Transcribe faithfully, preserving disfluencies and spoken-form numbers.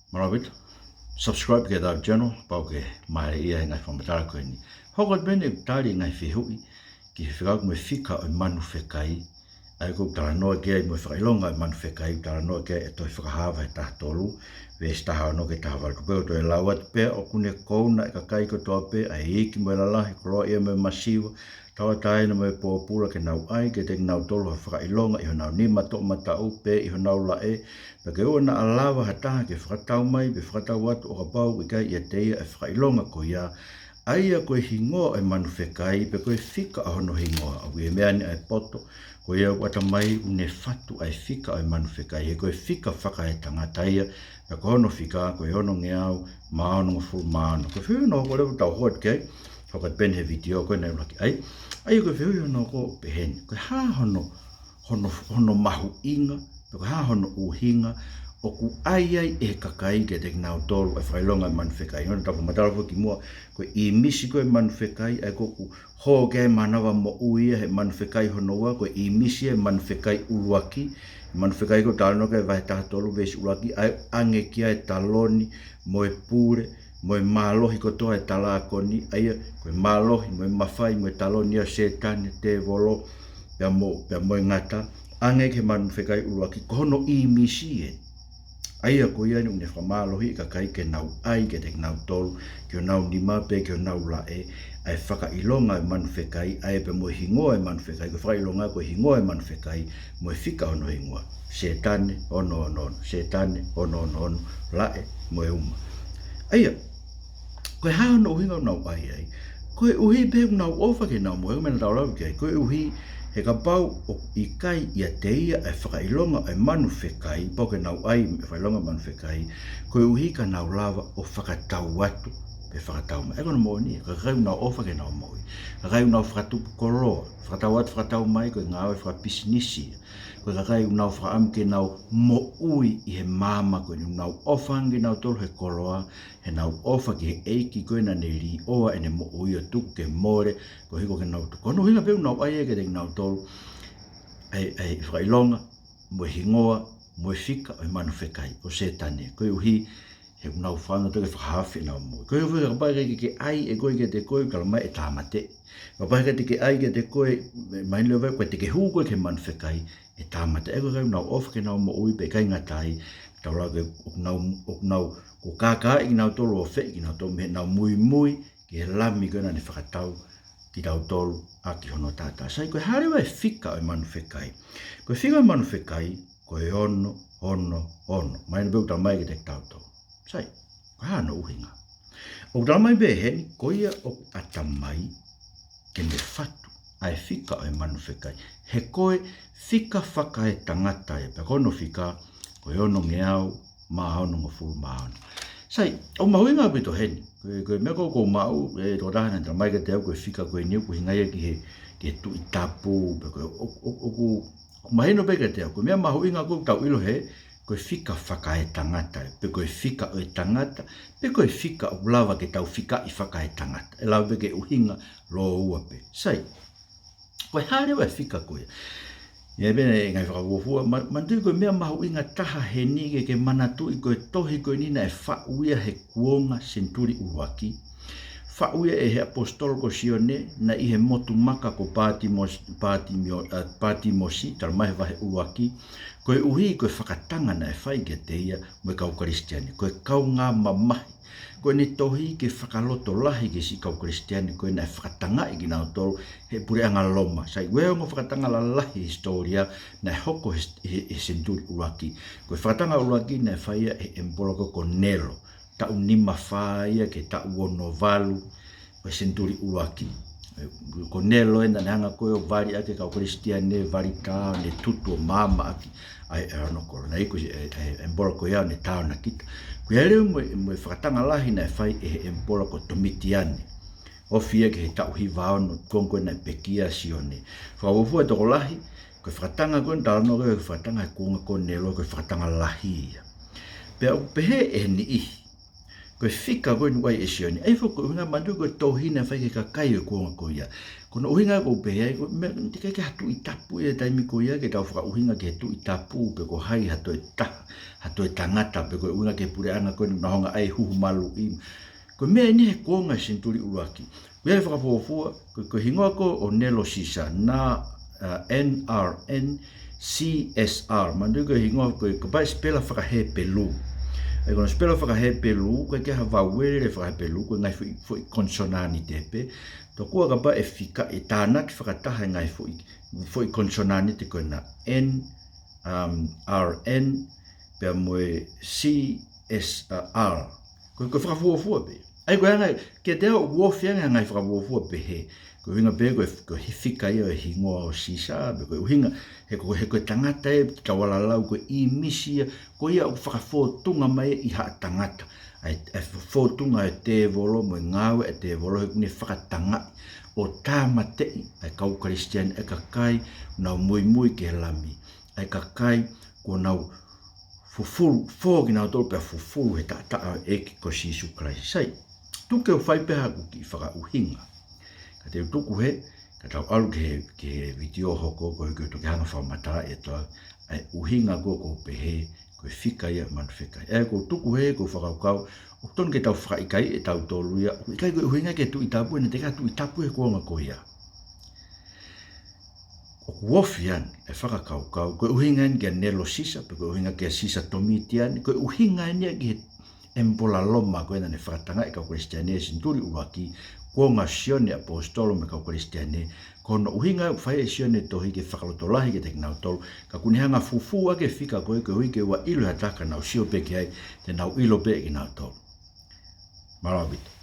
Mālō ʻaupito. Subscribe ki heʻetau channel, pau ke mālie ʻa e ngaahi fakamatala ko eni. Hoko atu pē ʻeku tali e ngaahi fehuʻi ki he fekauʻaki mo e fika ʻo e manu fekai. ʻA ia ʻoku ou talanoa ki ai mo e fakaʻilonga ʻo e manu fekai, talanoa ki ai e Tohi Fakahā vahe taha tolu, veesi taha ono ki he taha valu. Pea ʻoku ou toe lau atu pē, ʻoku ne kouna ʻa e kakai kotoa pē, ʻa e iiki mo e lalahi, koloaʻia mo e masiva, tauʻatāina mo e pōpula, ke nau ʻai kiate kinautolu ha fakaʻilonga ʻi honau nima toʻomataʻu pe ʻi honau laʻe, pea ke ʻoua naʻa lava ha taha ke fakatau mai pe fakatau atu ʻo kapau ʻoku ʻikai ʻiate ia e fakaʻilonga ko ia, ʻa ia ko e hingoa ʻo e manu fekai, pe ko e fika ʻo hono hingoa. ʻOku ʻi he meʻa ni ʻa e poto, ko ia ʻoku ʻatamai ʻoku ne fatu ʻa e fika ʻo e manu fekai, he ko e fika fakaetangata ia, pea ko hono fika ko e onongeau mā onongofulu mā ono. Ko e fehuʻi hono hoko leva ʻoku tau hoko atu ki ai, hoko atu pē eni he vitiō ko ē naʻe ʻuluaki ʻai. ʻA ia ko e fehuʻi hono hoko ʻoku pehē ni: ko e hā hono, hono, hono mahuʻinga, pe ko e hā hono ʻuhinga ʻoku ʻai ai ʻe he kakai kiate kinautolu ʻa e fakaʻilonga ʻo e manu fekai? Hangē ko ʻetau fakamatala foki kimuʻa, ko e ʻīmisi ko ē ʻo e manu fekai, ʻa ia ʻoku hoko ai e mānava moʻui ia he manu fekai hono ua, ko e ʻīmisi e manu fekai ʻuluaki, manu fekai ko ē ʻoku talanoa ki ai e vahe taha tolu veesi ʻuluaki, ʻa ia ʻoku ʻange ki ai e taloni mo e pule mo e mālohi kotoa e talākoni, ʻa ia ko e mālohi mo e mafai mo e taloni ʻo Sētane, tēvolo, pea mo, pea mo e ngata, ʻange ki he manu fekai ʻuluaki, ko hono ʻīmisi ē. ʻA ia ko ia eni ʻoku ne fakamālohiʻi e kakai ke nau ʻai kiate kinautolu, ki honau nima pe ki honau laʻe, ʻa e fakaʻilonga ʻo e manu fekai, ʻa ia pea mo e hingoa ʻo e manu fekai. Ko e fakaʻilonga ko e hingoa ʻo e manu fekai mo e fika hono hingoa: Sētane ono ono ono, Sētane ono ono ono, laʻe mo e uma. ʻA ia, ko e hā hono ʻuhinga ʻoku nau ʻai ai? Koeʻuhi pē ʻoku nau ʻofa ki heʻenau moʻui, meʻa naʻa tau lave ki ai. Koeʻuhi he kapau ʻoku ʻikai ʻiate ia e fakaʻilonga ʻo e manu fekai, pau ke nau ʻai e fakaʻilonga ʻo e manu fekai, koeʻuhi ka nau lava ʻo fakatau atu pe fakatau mai. ʻA ia ko hono moʻoni, ko e kakai ʻoku nau ʻofa ki heʻenau moʻui, kakai ʻoku nau fakatupu koloa, fakatau atu fakatau mai, ko e ngāue fakapisinisi ia. Ko e kakai ʻoku nau fakaʻamu ke nau moʻui ʻi he maama ko eni, ʻoku nau ʻofa ange kinautolu he koloa, heʻenau ʻofa ki he ʻEiki ko ē naʻa ne līʻoa ʻene moʻui ʻo tuku ke mole, koeʻuhi ko kinautolu. Ko hono ʻuhinga pē ʻoku nau ʻai ai kiate kinautolu ʻa e, ʻa e fakaʻilonga mo e hingoa mo e fika ʻo e manu fekai, ʻo Sētane. Koeʻuhi he ʻoku nau fānau toki fakahaofi ʻenau moʻui. Koeʻuhi kapau ʻe ʻikai ke ke ʻai ʻe koe kiate koe, ʻoku talamai ʻe tāmateʻi. Kapau ʻe ʻikai te ke ʻai kiate koe, mahino leva ʻoku ʻikai te ke hū koe ki he manu fekai, ʻe tāmateʻi. Ko e kakai ʻoku nau ʻofa ki heʻenau moʻui pea ʻikai ngata ai, tau lau ke ʻoku nau, ʻoku nau, kuo kākaaʻi kinautolu, ʻofeʻi kinautolu mei heʻenau muimui ki he Lami ko ē naʻa ne fakatau kitautolu ʻaki hono taʻataʻa. Sai, ko e hā leva e fika ʻo e manu fekai? Ko e fika ʻo e manu fekai ko e ono ono ono. Mahino pē ʻoku talamai kiate kitautolu. Sai, ko e hā hono ʻuhinga? ʻOku talamai pē heni, ko ia ʻoku ʻatamai ke ne fatu ʻa e fika ʻo e manu fekai, he ko e fika fakaetangata ia, pea ko hono fika ko e onongeau mā onongofulu mā ono. Sai, ʻoku mahuʻinga ʻaupito heni. Ko e, ko e meʻa ko ē ʻoku ou maʻu, e tokotaha naʻe talamai kiate au ko e fika ko eni ʻoku ʻuhinga ia ki he, ki he Tuʻi Tapu, pea ko e, ʻo, ʻo, ʻoku, ʻoku mahino pē kiate au, ko e meʻa mahuʻinga ʻoku tau ʻilo he ko e fika fakaetangata, pe ko e fika ʻo e tangata, pe ko e fika ʻoku lava ke tau fikaʻi fakaetangata. ʻE lava pē ke ʻuhinga lōua pē. Sai, ko e hā leva e fika ko ia? ʻI ai pē ʻa e ngaahi fakafuofua, ma-, manatuʻi ko e meʻa mahuʻinga taha heni ke ke manatuʻi ko e tohi ko eni naʻe faʻu ia he kuonga senituli ʻuluaki. Faʻu ia ʻe he ʻaposetolo ko Sione, naʻe ʻi he motu maka ko Pātimos-, Pātimio-, ʻa, Pātimosi, talamai he vahe ʻuluaki, koeʻuhi ko e fakatanga naʻe fai kiate ia mo e kau Kalisitiane, ko e kaungā mamahi. Ko ʻene tohi ke fakalotolahi ki he siʻi kau Kalisitiane ko ē naʻe fakatangaʻi kinautolu ʻe he puleʻanga Loma. Sai, ko e ongo fakatanga lalahi ʻi he hisitōlia naʻe hoko he, he, he senituli ʻuluaki. Ko e fakatanga ʻuluaki naʻe fai ia ʻe he ʻEmipola ko Nelo, taʻu nima fā ia ki he taʻu ono valu ʻo e senituli ʻuluaki. Ko Nelo ē naʻa ne hanga ko ē ʻo vali ʻaki e kau Kalisitiane, vali tā, ʻo ne tutu ʻo maama ʻaki ʻa e, ʻa hono kolo. Naʻe iku ʻe, ʻe, ʻe he ʻEmipola ko ia ʻo ne tānaki. Ko ia leva mo e, mo e fakatanga lahi naʻe fai ʻe he ʻEmipola ko Tomitiane, ofi ia ki he taʻu hiva ono, kuonga ko ē naʻe pekia ʻa Sione. Fakafuofua tokolahi, ko e fakatanga ko ē naʻe talanoa ki ai, ko e fakatanga he kuonga ko Nelo, ko e fakatanga lahi ia. Pea ʻoku pehē ʻe he niʻihi, Ko e fika ko ē naʻe ʻai ʻe Sione, ʻa ia foki ko e ʻuhinga manatuʻi ko e tohi naʻe fai ki he kakai ʻo e kuonga ko ia. Ko hono ʻuhinga ʻoku ou pehē ai, ko e meʻa, teʻeki ke ʻi ai ha Tuʻi Tapu ia he taimi ko ia ke tau fakaʻuhinga ki he Tuʻi Tapu, pe ko hai ha toe taha, ha toe tangata, pe ko e ʻuhinga ki he puleʻanga ko ē naʻa nau hanga ʻo ʻai e huhu maluʻi. Ko e meʻa eni he kuonga senituli ʻuluaki. Ko ia ʻoku fakafuofua, ko, ko e hingoa ko ē ʻo Nelo Sisa, na, uh, N R N C S R. Manatuʻi ko e hingoa ko ē, kapau ʻe sipela faka-Hepelū. ʻA ia ko hono sipela faka-Hepelū, ʻoku ʻikai ke ʻi ai ha vauele faka-Hepelū, ko e ngaahi foʻi, foʻi konisonanite pē. Tokua kapau ʻe fika, ʻe tānaki fakataha e ngaahi foʻi, foʻi konisonanite ko ena, N, um, R N, pea mo e C S R. Ko, ko e fakafuofua pē. ʻA ia ko e anga, kiate au ʻoku ofi ange ha ngaahi fakafuofua pehē. Ko e ʻuhinga pē ko e, ko e fika ia ʻo e hingoa ʻo Sisa, pe ko e ʻuhinga, he ko, he ko e tangata ē, tau ala lau ko e ʻīmisi ia, ko ia ʻoku fakafōtunga mai ʻi haʻa tangata. ʻA e, ʻa e fōtunga ʻo e tēvolo mo e ngāue ʻa e tēvolo he ʻoku ne fakatangaʻi ʻo tāmateʻi ʻa e kau Kalisitiane, ʻa e kakai naʻa nau muimui ki he Lami, ʻa e kakai kuo nau fufulu, fō kinautolu pea fufulu he taʻataʻa ʻo e ʻEiki ko Sīsū Kalaisi. Sai, tuku ke u fai pē haʻaku kiʻi fakaʻuhinga. Ka te u tuku hē, ka tau ʻalu ki he, ki he vitiō hoko ko ē ke u toki hanga ʻo fakamatalaʻi atu ʻa e ʻuhinga ko ē ʻoku ou pehē, ko e fika ia ʻo e manu fekai. ʻA ia ʻoku ou tuku hē, ʻoku ou fakakaukau, ʻoku tonu ke tau fakaʻikaiʻi ʻe tautolu ia, ʻoku ʻikai ko e ʻuhinga ki he Tuʻi Tapu, ʻe naʻe teʻeki ai ha Tuʻi Tapu he kuonga ko ia. ʻOku ofi ange e fakakaukau, ko e ʻuhinga eni kia Nelo Sisa, pe ko e ʻuhinga kia Sisa Tomitiani, ko e ʻuhinga eni ia ki he ʻemipola Loma ko ē naʻa ne fakatangaʻi e kau Kalisitiane he senituli ʻuluaki, kuonga ʻo Sione ʻAposetolo mo e kau Kalisitiane, ko hono ʻuhinga ʻoku fai ʻe Sione e tohi ke fakalotolahi kiate kinautolu, ka ʻoku ne hanga ʻo fufū ʻaki e fika ko ē koeʻuhi ke ʻoua ʻe ʻilo ʻe ha taha ka nau sio pē ki ai, te nau ʻilo pē ʻe kinautolu. Mālō ʻaupito.